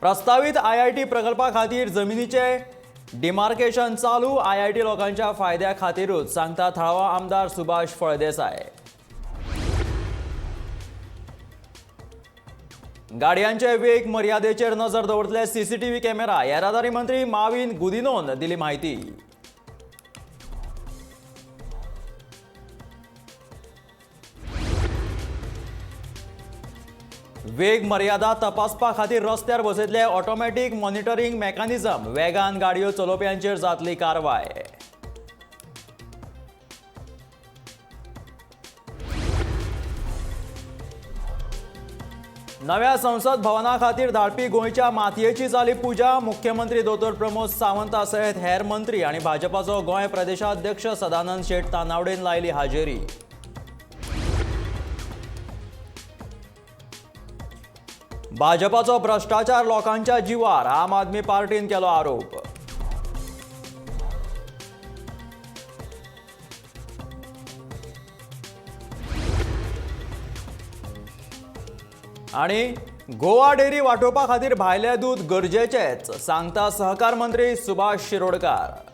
प्रस्तावीत IIT प्रकल्पा खातीर जमिनीचे डिमार्केशन चालू. आयआयटी लोकांच्या फायद्या खातीरूच, सांगता थळावो आमदार सुभाष फळदेसाय. गाडयांचे वेग मर्यादेचेर नजर दवरतले सीसीटीव्ही कॅमेरा. येरादारी मंत्री माविन गुदिनोन दिली माहिती. वेग मर्यादा तपासपा खातीर रस्त्यार बसयतले ऑटोमॅटीक मॉनिटरींग मेकॅनिझम. वेगान गाडयो चलोवप्यांचेर जातली कारवाय. नव्या संसद भवना खातीर धाडपी गोंयच्या मातयेची जाली पुजा. मुख्यमंत्री दोतोर प्रमोद सावंता सयत हेर मंत्री आनी भाजपाचो गोंय प्रदेशाध्यक्ष सदानंद शेट तानावडेन लायली हाजेरी. भाजपाचो भ्रश्टाचार लोकांच्या जिवार, आम आदमी पार्टीन केलो आरोप. आनी गोवा डेअरी वाटोवपा खातीर भायलें दूद गरजेचेंच, सांगता सहकार मंत्री सुभाष शिरोडकार.